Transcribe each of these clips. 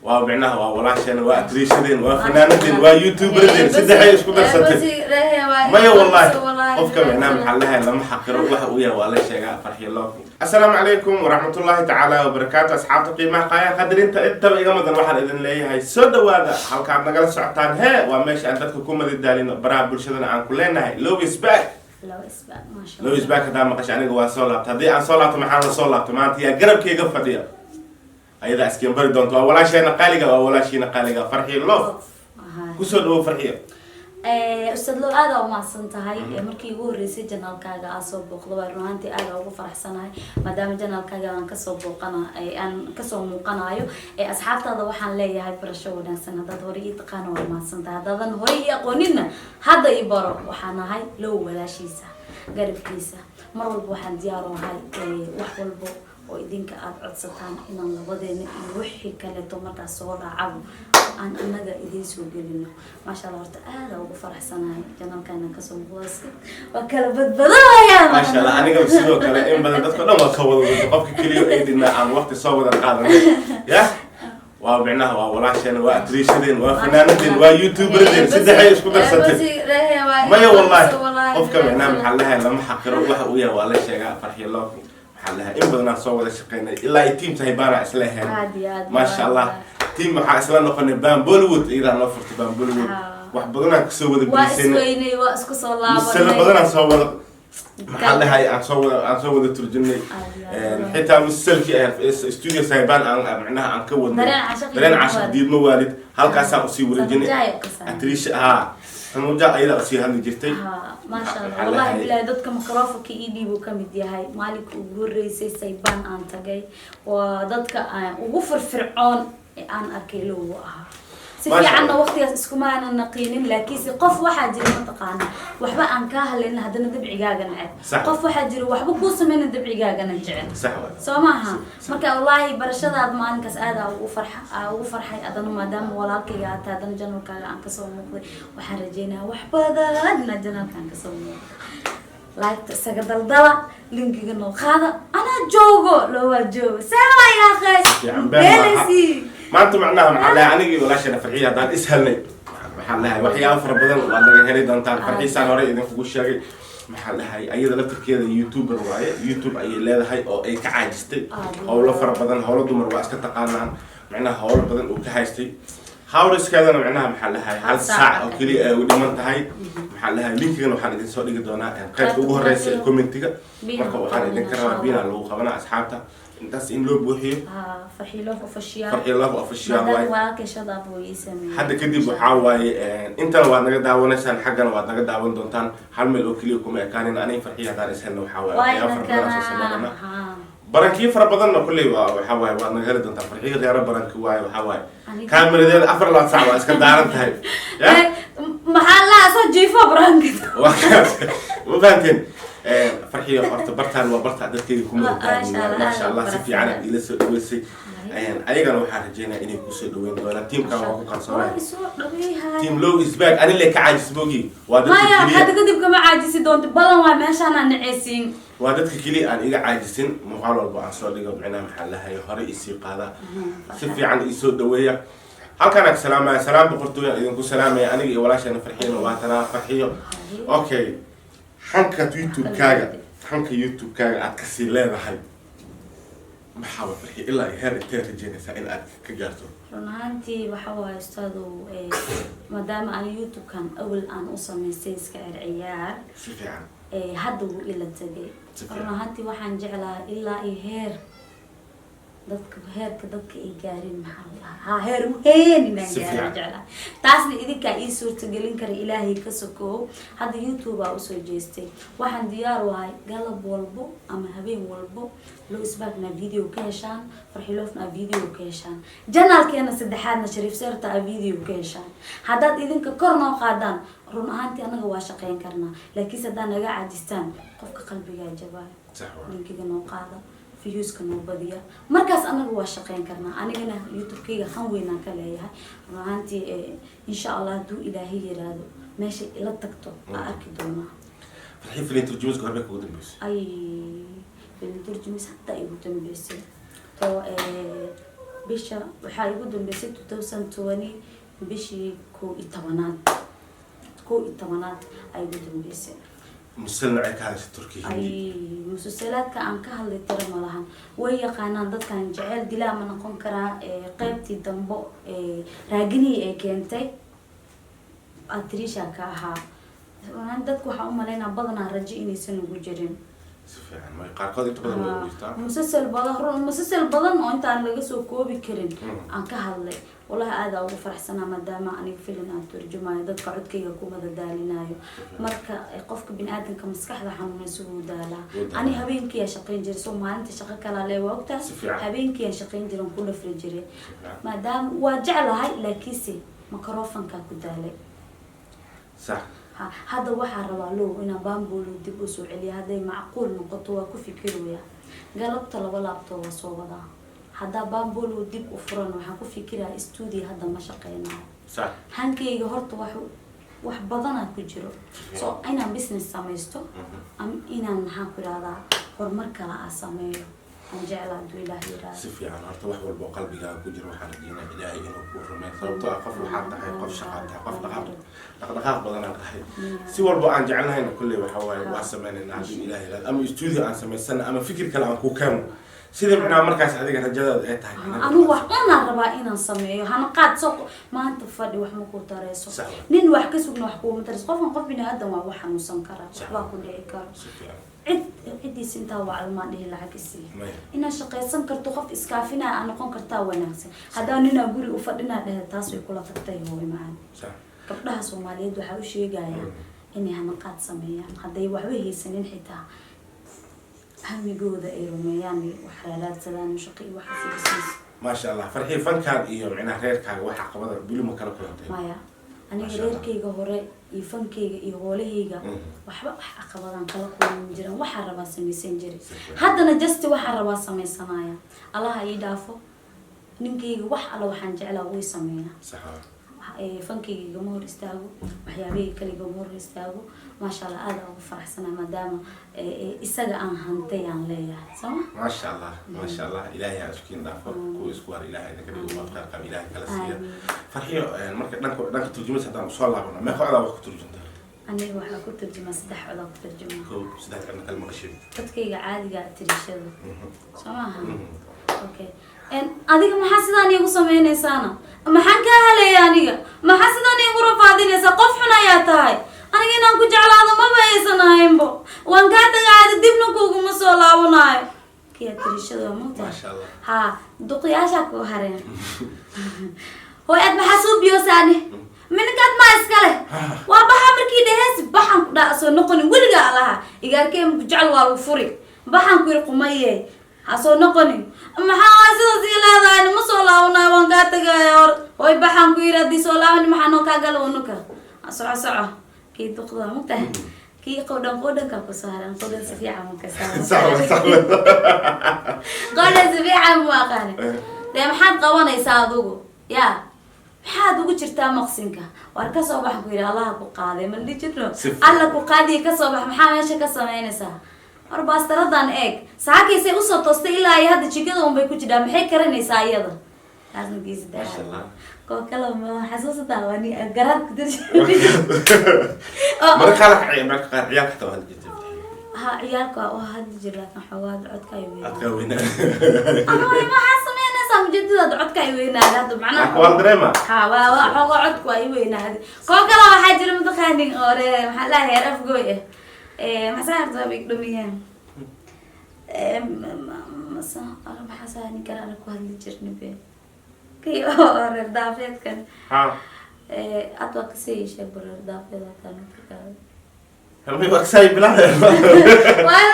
Waa micnaha waa walaasheen, waa atriishadeen, waa fanaanadeen, waa youtuberadeen, saddexay isku darsatay. Maya, wallahi qofka micnaha maxaa lahay, lama xaqiro, waxa uu yahay waa la sheegaa. Farxiyo Love. Assalaamu calaykum waraxmatullaahi tacaala wabarakaatu. Asxaabta qiimaha, qaaya, qadarinta intaba iga mudan, waxaan idin leeyahay soo dhawaada. Halkaad nagala socotaan hee waa meesha aan dadka ku madadaalino, baraha bulshadana aan ku leenahay Love is back. Love is back, maasha. Love is back. Haddaa maqasha, aniga waa soo laabta. Haddii aan soo laabto, maxaan la soo laabta? Maanta yaa garabkayga fadhiya? Ayadaa iskiin bari doonto. Waa walaasheena qaaliga, waa walaashiina qaaliga, Farxiyo Love. Kusoo dhawo, Farxiyo. Ustaad Loo, aada umahadsan tahay. Markii ugu horreysay channelkaaga aa soo booqdo waa run ahaantii aada ugu faraxsanahay, maadaama channelkaaga aan kasoo booqana, aan kasoo muuqanayo. Asxaabtaada waxaan leeyahay barasho wanaagsan. Haddaad hore ii taqaano, waa mahadsan tahay. Haddaadan hore ii aqooninna, hadda ii baro. Waxaan nahay Low walaashiisa, garabkiisa. Mar walba waxaan diyaar u ahay wax walbo oo idinka aada codsataan inaan labadeena iyo wixii kaleeto markaas soo raacabo aan anaga idiin soo gelino. Maasha Allah, horta aada ugu faraxsanahay channelkana kasoo muuqdo, waa kala badbadanayaa. Maasha Allah, aniga sidoo kale. In badan dadka dhan waa soo wada wada, qofka keliya ay dhinaa aan waqti soo wada qaadanay ya waa micnaha waa walaasheen, waa atriishadeen, waa fanaanadeen, waa youtuberadeen, saddexay isku darsatay. Maya, wallahi qofka micnaha maxaa lahay, lama xaqiro, waxa uu yahay waa la sheegaa. Farxiyo Love, maxaa lahay, in badan aan soo wada shaqeynay, ilaa ay team tahay baana isla ahayn. Aad iyo aad. Maasha Allah, team waxaa isla noqonay Bam Bollywood. Iyadaa noo furtay Bam Bollywood. Wax badanaan kasoo wada waa berisanay. Isweynay, waa isku soo masalo laabanay. Badanaan soo wada, maxaa lahay, aan soo wada turjinay. Aad iyo aad. Xitaa musalkii studio Saybaan aan micnaha aan ka wadnay. Dareen Cashaq iyo Dareen Diidmo Cashaq Waalid. Diidmo Waalid halkaasaan usii wareejinay. Samujaay u kasaan. Atriisha haa, Samuja ayadaa usii hadli jirtay. Ha, maasha Allah. Maxaa Wallahi lahay? Bilahi, dadka microfonka ii dhiibuu kamid yahay. Maalinka ugu horeysay Saybaan aan tagay, waa dadka aan ugu firfircoon ee aan arkay loogu ahaa si Maasha fiicanna. Allah. Waqtigaas iskuma aanan naqiinin, laakiinse qof waxaa jira, mataqaana, waxba aan kaa hadlaynin, haddana dabcigaaga neceb. Qof waxaa jira waxba kuu sameynin, dabcigaagana jecel. Sax waay. Soo maaha? Marka wallaahi barashadaad maalinkaas aad aa ugu farxa, aa ugu farxay. Haddana maadaama walaalkayga aad tahay, haddana channelkaaga aan kasoo muuqday, waxaan rajeynayaa wax badan inaa channelkaan kasoo muuqdo. Laagta isaga daldala, linkiga noo qaada, anaa joogo, loowaa joogo sewa yaaqay. Fiican, been maaha. Beelasi. Maanta macnaha maxaa lahay, anigii walaashana Farxiya haddaan is helnay, maxaa lahay, waxyaabo fara badan waad naga heli doontaan. Farxiisaan hore idinkugu sheegay, maxaa lahay, ayada laftirkeeda youtuber waaye, YouTube ayay leedahay oo ay ka caajistay howlo fara badan. Howlo dumar waa iska taqaanaan, macnaha howlo badan uu ka haystay. Hawriskeedana macnaha maxaa lahay, hal saac oo keliya ay u dhiman tahay. Maxaa lahay, linkigan waxaan idin soo dhigi doonaa qaybta ugu horeysa ee commentiga. Marka waxaan idinka rabaa bina lagu qabanaa asxaabta intaas in loo buuxiyo. Farxiyo Love Official. Farxiyo Love Official. Maadaama waay. Walaalkay shadaab uu ii sameeyey. Hadda kadib waxaa waaye, intana waad naga daawanaysaan, xaggana waad naga daawan doontaan. Hal meel oo keliya kuma ekaanin. Aniga Farxiya haddaan is helno, waxaa waaye waxyaabo fara badan aan soo sameynana. Barankiyo fara badanna kulley waa waxaa waaye waad naga heli doontaan. Farxiyo reero baranki waaye, waxaa waaye kaamiradeeda 24 saac waa iska daaran tahay ya. Maxaa laa soo jiifo baranka? Waa kaas, ma fahanteen? Farxiyo, horta bartaan waa barta dadkayga kuma Maasha Allah, maasha Allah, si aad fiican aad iila soo dhaweysay. Ayagana waxaan rajeynaya inay kusoo dhaweyn doonaan. Teamkan waa ku kalsoonahay. Waa isoo dhaweeyahay. Team Low is back. Ani le ka caajis moogi, waa dadka Maya. keliya. Hadda kadib kama caajisi doonto, badan waa meeshaan aan naceysiin. Waa dadka keliya aan iga caajisin. Muuqaal walba aan soo dhigo, micnaha maxaa lahay, hore isii qaada, si fiican iisoo dhaweeya. Halkaan aan ka salaamaya, salaam boqortooyan idinku salaamaya, aniga iyo walaasheena Farxiyana. Waa tanaa Farxiyo. Okay, hanka youtube-kaaga, hanka youtube-kaaga aad kasii leedahay maxaaba, Farxiyo? Ilaa iyo heer intee rajeynaysaa in aad ka gaarto? Run ahaantii waxa waaye, ustaadow, maadaama aan youtube-kan awal aan u samaystay iska ciyaar, Si fiican. Hadda wuu ila tagay. Si fiican. Run ahaantii waxaan jeclahaa ilaa iyo heer dadka, heerka dadka ay gaarin, maxaa la dhahaa, ha, heer weyn inaan Si gaaro fiican. jeclahay. Taasna idinkaa ii suurtagelin kara, Ilaahay ka sokoow. Hadda YouTube aa usoo jeestay. Waxaan diyaar u ahay galab walbo ama habeen walbo Low is backna video ka heshaan, Farxiyo Lovena video ka heshaan, channelkeena saddexaadna Shariif Seerta a video ka heshaan. Haddaad idinka kor noo qaadaan, run ahaantii anaga waa shaqeyn karnaa, laakiinse haddaad naga caajistaan, qofka qalbigaa jabaayo. Sax waa. Linkiga noo qaada, viewska noo badiya, markaas anaga waa shaqeyn karnaa. Anigana youtube-kayga han weynaan ka leeyahay. Run ahaantii, insha Allah, hadduu Ilaahay yiraahdo, meesha ila tagto aa arki doonaa. Farxiyo, filin turjumiska horbe kugu dambeysay? Ay, filin turjumis hadda igu dambeysay to Bisha waxaa igu dambeysay 2020, bishii 11aad, 11aad ay igu dambeysay. Musal nocee ka hadasha? Turki, Hindi? Ay, musalsalaadka aan ka hadlay tiro ma lahan. Way yaqaanaan dadkan. Jeceel dilaa ma noqon karaa? Qaybtii dambo raaginihii ay keentay atrisha ka ahaa. Dadku waxaa umaleynaa badanaa rajo inaysan ugu jirin. Si fiican, may qaarkood inta badan way ugu jirtaa. Musalsal badan, run, musalsal badan oo intaan laga soo koobi karin aan ka hadlay. Wallahi aada ugu faraxsanaa, maadaama aniga filin aan turjumayo, dadka codkayga ku madadaalinayo. Marka qofka bini-aadanka maskaxda xanuunaysa wuu daalaa. Wuu daalaa. Ani habeenkii aan shaqayn jiray, soo maalinta shaqo kalaa le, waa ogtahay. Si fiican. Habeenkii aan shaqayn jiray, aan ku dhafri jiray. Si fiican. Maadaama waa jeclahay, laakiinse microfonkaa ku daalay. Ha, hadda waxaa rabaa low inaan bambolo dib usoo celiya hadday macquul noqoto. Waa ku fikiraya, galabta laba laabtoo waa soo wadaa. Haddaa bambolo dib u furan, waxaan ku fikiraya studio hadda ma shaqeynayo. Hankeyga horta wax badanaa ku jiro, so inaan business samaysto ama inaan, maxaan ku ihahdaa, horumar kale aan sameeyo aan jeclaa, hadduu Ilaah yiraahdo. Si fiican. Horta wax walba oo qalbigaaga ku jira waxaan rajeynaa Ilaahay inuu kuu rumeeyo, sababtoo ah qof waxaad tahay, qof shaqaad tahay, qof dhaqaaq dhaqdhaqaaq badanaa tahay. Si walba aan jecelnahayna kolley waxa waaye waa sameynaynaa hadduu Ilaahay yiraahdo, ama studio aan samaysana ama fikir kale aan ku keeno, sida micnaha markaas adiga rajadaada ay tahay. Anigu wax unaan rabaa inaan sameeyo. Hana qaad so maanta fadhi wax ma ku tareyso. Sax waay. Nin wax ka sugna wax kuuma tareyso. Qofkan qof bini aadan waa, wax xanuunsan karaa, Sax. waxbaa ku dhici karo. Si fiican. Cid cidiis intaa wacdo maan dhihi lacag isii. Maya. Inaad shaqaysan karto, qof iskaafinaa aa noqon kartaa wanaagsan. Haddaa ninaa guri u fadhinaa dhehe, taas way kula tagtay, hooy macaan. Gabdhaha Soomaaliyeed waxaa u sheegayaa inay hanaqaad sameeyaan. Hadday waxba haysanin xitaa, hamigooda ay rumeeyaan, wax raalaadsadaan, shaqo iyo waxaas iyo business. Maasha Allah. Farxii, fankaan iyo micnaha reerkaaga waxa qabada bili ma kala kulantay? Maya, aniga Masha Allah. reerkayga hore iyo fankayga iyo hoolahayga waxba wax caqabadaan kala kulmi jiran. Waxaa rabaa samaysan jiray. Haddana just waxaa rabaa samaysanaya. Allaha ii dhaafo, ninkayga wax alla waxaan jeclaa way sameeyaa. Sax waa. Fankayga igama hor istaago, waxyaabahii kale igama hor istaago. Maasha Allah, aada ugu faraxsanaa maadaama isaga aan hantay aan leeyahay, sooma? Maasha Allah, maasha Allah. Ilaahay ha iskiin dhaafo, kuwa isku har Ilaahay idinka dhigo, waad khayr qab Ilaahay kala siiya. Amiin. Farxiyo, marka dhanka turjumaysa haddaan usoo laabano, meeqa codaa wax ku turjunta? Aniga waxaa ku turjumaa saddex codaa ku turjumaa. Kow, saddex codna kala maqashid. Codkayga caadiga, tirishada, soo maaha? Okay. Adiga maxaa sidaan iigu sameynaysaana? Maxaan kaa helaya aniga? Maxaa sidaan iigu rafaadinaysaa? Qof xun ayaa tahay. Aniga inaan ku jeclaado maba aysan ahaynbo. Waan kaa tagaada, dibna kuuguma soo laabanayo. Kiya tirishada waa mugtahay. Maasha Allah. Haa, duqyaashaa ku hareen. Hooy, aad maxaa soo biyoosaani? Minkaad maa iskale waa baxa markii dhahees baxaan ku dhaa soo noqonin weligaa alaha igaarkee ku jecel waa lagu furi. Baxaan ku yiri, qumaye, ha soo noqonin. Maxaa waay sidaas ii leedahay? Ma soo laabanayo, waan kaa tagaaya. Hor hooy, baxaan ku yiri, haddii soo laabani maxaa noo kaa gala unuka? Soco, soco. Kii duqda waa mugtahay, kii qowdhan qowdhanka kusoo haran. Qowdhan si fiican ma ka sax waa, sax waa. Qowdhan si fiican mu aqaani. Dee maxaad qabanaysaa adigu? Ya, maxaad ugu jirtaa maqsinka? War kasoo bax ku yidhi, Allaha ku qaaday, ma dhihi jirno? Si fiican. Alla ku qaadiya, kasoo bax. Maxaa meesha ka samaynaysaa? War baastaradan eeg, saakaysay usoo toostay ilaa iyo hadda jikada unbay ku jirtaa. Maxay karanaysaa iyada? Taasna kiisi. Maasha Allah. Koo kale ma xasuusataa? Waa ni garaad ku dir. Marka qaar, marka qaar ciyaalka xitaa waa hadli jirtay? Ha, ciyaalka waa hadli jir, laakiin xoogaa codka ay weynaa. Adkaa weynaa. Ama maxaa sameynaysaa? Mujeedadaad codka ay weynaaday hadda macnaha. Laakiin waa la dareemaa. Ha, waa xoogaa codku waa i weynaaday. Koo kale waxaa jira, mataqaanin, oo maxaa lahaa, heer afgooy ah. Maxaa harta bay dhumiyeen? Masa maxaa saa nin kale ku hadli jirnay be, kii oo reer daafeedkan. Ha. Ad waa kasii sheeg bar, reer daafeed hataa mataqaana. Halmay waa kasaay bilaabay. Waa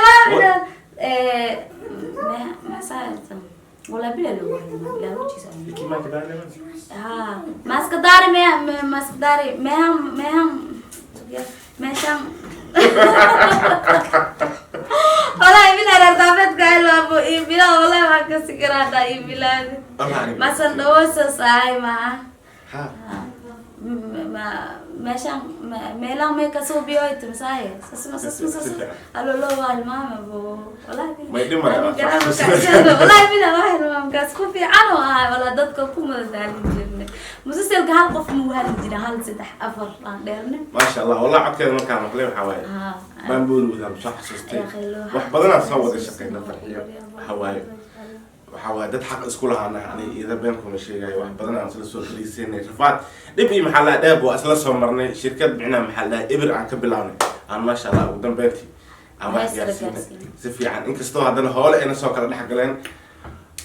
maxaa harta? Walaa bila lagu hadlaa bilaa wajiisa. Ha, maskadari me, maskadari meham meham meeshan. Wallahi bila reer daafeedka ilmaabo iyo bilaa, wallahi waxaan kasi karaa hadaa iyo bilaabi masan dhawosa sahay maha. Ha. Ma Meeshaan meelaha may kasoo biyoyta masaaye sasma sasma sasma alolo waa hilmaama bo, wallahi. May dhimaya. Wallahi bila waa hilmaam kaas ku fiican oo ahay. Walaa dadka ku madadaalin jirnay musalsalka, hal qof muu hali jira, hal, saddex, afar aan dheerne. Maasha Allah, wallah codkeeda markaan maqlay waxaa waaye baan wadaan soo xasuustay. Wax badanaan soo wada shaqeyna Farxiyo. Waxaa waaye dad xaq isku lahaana, ani iyada been kuma sheegayo. Wax badan aan isla soo fariisanay, rafaad, dhib iyo maxaa la dheeb waa isla soo marnay. Shirkad micnaha maxaa la ibir aan ka bilaabnay, aan maasha Allah ugu dambeyntii aan wax Hees la gaarsiinay. Gaarsiinay. Si fiican, inkastoo haddana hoole ayna soo kala dhex galeen,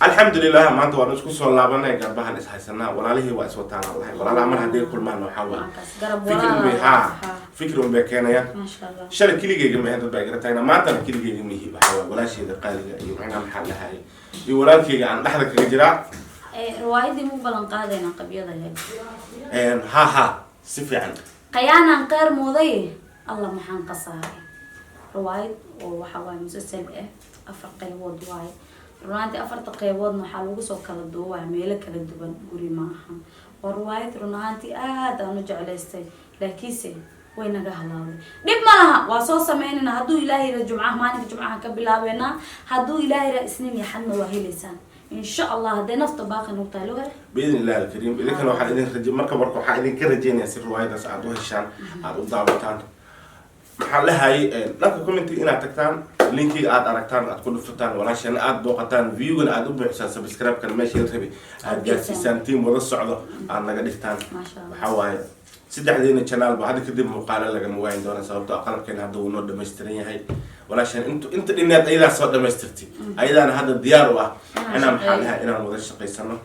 alxamdulilah maanta waan isku soo laabanay, garbahan is haysanaa, walaalihii waa iswataan. Wallahi walaalaha mar hadday kulmaan waxaa waa Markaas garab fikir unbay walaal. Ha, fikir unbay keenayaan. Maasha Allah. Shalay keligeyga ma ahayn, dad baa igala taagna, maantana keligeyga mihi. Waxaa waay walaasheeda qaaliga iyo macnaha maxaa lahay iyo walaalkeyga aan dhexda kaga jiraa. Riwaayadii mu ballan qaadayna qabyada ahayd? Ha ha, si fiican. Qayaanaan qeyr mooday, alla maxaan qasaaray. Riwaayad oo waxa waaye musalsal ah, afar qaybood waaye. Runaantii afarta qayboodna waxaa lagu soo kala duubaya meelo kala duwan, guri ma aha. Waa riwaayad run ahaantii aad aan u jeclaystay, laakiinse way naga halaawday. Dhib ma laha, waa soo sameynayna hadduu Ilaahay ra. Jumcaha, maalinka jumcaha ka bilaabeynaa hadduu Ilaahay ra. Isniin iyo xadna waa heleysaan insha Allah, hadday nafta baaqi nog tahay loo. Biidn illahi alkariim. Idinkana waxaan idin raje marka waxaan idinka rajeynayaa si riwaayadaas aad u heshaan, aada u daawataan, maxaa lahayay dhanka commentiga inaad tagtaan, linkiga aad aragtaan, aad ku dhufataan, walaashana aad booqataan, viewgana aad u buuxisaan, subscribe-kana meesha la rabay aad gaarsiisaan, team wada socdo aad naga dhigtaan. Maasha Allah. Waxaa waaye saddexdeena channelba hadda kadib muuqaalo lagama waayin doona, sababtoo ah qalabkeena hadda wuu noo dhamaystiran yahay. Walaashan int inta dhineed ayadaa soo dhamaystirtay, ayadaana hadda diyaar u ah inaan maxaa lahaa inaan wada shaqaysano.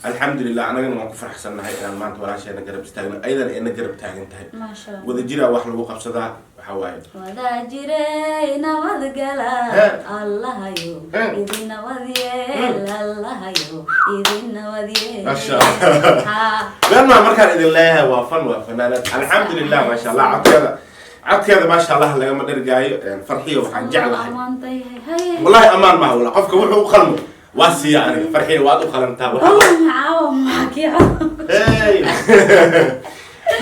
Alxamdulilah, anagana waan ku faraxsannahay inaan maanta walaasheena garab istaagno, ayadana ayna garab taagan tahay. Maasha Allah. Wada jiraa wax lagu qabsadaa, waxaa waaye. Wadaa jiray nabadgala. He. Allahayo He. idin nabad yeel, Allahayo idin nabad yeel. Masha Allah. Ha. Been maa markaan idin leeyahay, waa fan, waa fanaanad. Alxamdulilah, maasha Allah, codkeeda maasha Allah lagama dhergaayo. Farxiyo waxaan jeclahay. Amaantay haye. Wallahi amaan maaha, wala qofka wuxuu u qalmo waa siiya. Aniga Farxiyo waad u qalantaa. Caawa maxaa kii? Hey,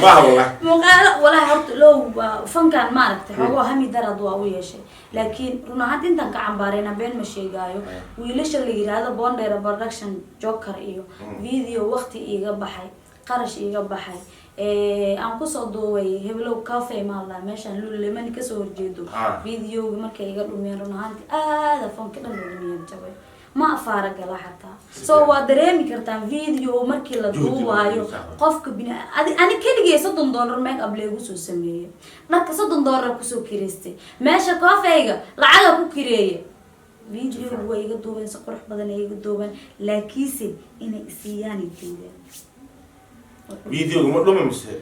maaha wallahi. Muuqaalo walahi horta low waa fankan, maaragtay, xoogoo hami darad waa u yeeshay, laakiin run ahaanti intaan ka cambaarayna been ma sheegaayo. Wiilasha la yiraahdo Bondera Production, Joker iyo video waqti iiga baxay, qarash iiga baxay, aan kusoo duubay Heblow Cafe maala meeshaan Lululemon kasoo horjeedo. Videoga markay iga dhumeen, run ahaanti aada fanka dhan looga niyad jabay, ma afaara gala xataa. So waa dareemi kartaan video markii la Juhdi duubaayo lagu saaro. Qofka bini adi ani keligay $30 make up leegu soo sameeyey, dharka $30 kusoo kireystay, meesha coffeega lacaga ku kireeye, video way iga duubeen, si qurux badan ay iga duubeen, laakiinse inay isiiyaanay diideen. Videoga ma dhumi mise?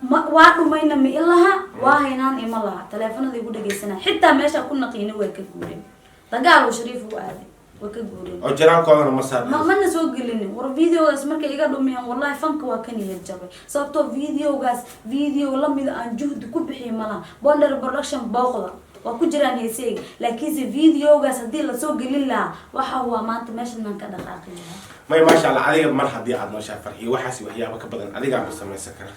Ma waa dhumayna, ma ilaha waa haynaan, ima laha taleefanada igu dhegeysanaa xitaa. Meesha ku naqiina waa ka guureen, dagaal uu Shariif u aaday, waa ka guureen. Oo channelkoodana ma saar? Ma mana soo gelinin. War videogaas markay iga dhumiyeen, wallahi fanka waa ka niyad jabay, sababtoo videogaas video lamida aan juhdi ku bixiyo malaha. Bonder Production booqda, waa ku jiraan heeseyga, laakiinse videogaas haddii lasoo gelin lahaa, waxa waa maanta meeshan ka dhaqaaqi lahaa. May, maasha Allah, adiga mar haddii aad nooshaa Farxiyo, waxaas waxyaaba ka badan adigaaba samaysan kara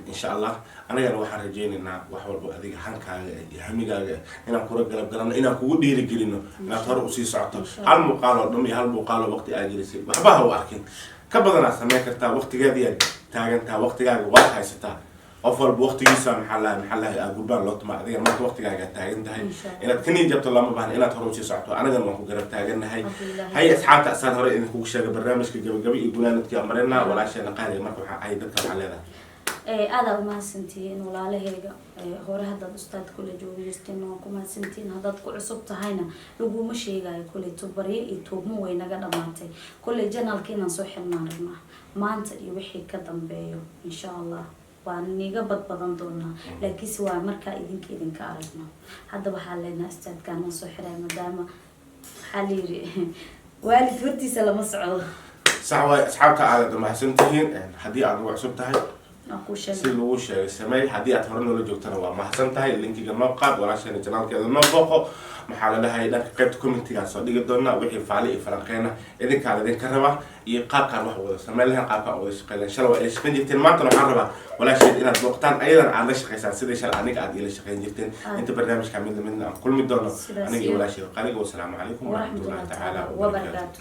insha Allah. Anagana waxaan rajaynaynaa wax walba adiga hankaaga iyo hamigaaga inaan kula galab galano, inaan kugu dhiirigelino inaad hore usii socoto. Insha. Hal muuqaal oo dhum iyo hal muuqaal oo waqti aad gelisay waxba ha u arkin, ka badanaad samayn kartaa. Waqtigeediyaad taagantaa, waqtigaaga waad haysataa. Qof walba waqtigiisa maxaa lahay gurbaan loo tumaa. Adiga maanta waqtigaaga taagan tahay. Insha Allah. Inaad ka niyad jabto lama baahna, inaad hore usii socoto, anagana waan ku garab taagannahay. Alhamdulillah. Hay asxaabta, asaan hore idinkugu sheegay, barnaamijka gabagaba iyo gunaanadkii aan marina. Walaasheena qaaliga marka waxaa ahay dadka waxaa leedahay. Aadaa umahadsantihiin walaalahayga. Hore haddaad ustaad kula joogeysteen waa ku mahadsantihiin, haddaad ku cusub tahayna laguma sheegayo. Kuley tubaryo iyo tuugmo way naga dhamaatay. Kuley channelka inaan soo xirnaan rabnaa maanta iyo wixii ka dambeeyo insha Allah, waa niga badbadan doonaa, laakiinse waa markaa idinka idinka aragno. Hadda waxaa leenaha ustaadkaan noo soo xiray, maadaama waxaa la yiri waalid hortiisa lama socdo. Sax waay, asxaabta aadaad umahadsantihiin. Haddii aad ugu cusub tahay, waa kuu si sheegay. Lagu sheegay sameey. Haddii aad hore noola joogtana waa mahadsan tahay. Linkiga noo qaad, walaasheena channelkeeda noo booqo. Maxaa la dhahay, dhanka qaybta commentigaa soo dhigi doonaa wixii faali iyo falanqeena idinkaa laydinka rabaa, iyo qaabkaan wax wada sameyn lahayn, qaabkaan wada shaqeyn lahayn. Shalay waa ila shaqeyn jirteen, maantana waxaan rabaa walaasheed inaad booqtaan, ayadana aad la shaqeysaan sidii shalay aniga aad ila shaqeyn jirteen. Inta barnaamijka mid lamidna aan kulmi doono, Sidaas aniga iyo iyo walaasheed qaaliga, wasalaamu calaykum waraxmatullahi waraxmatullahi tacaala tacaala wabarakaatu. Wabarakaatu.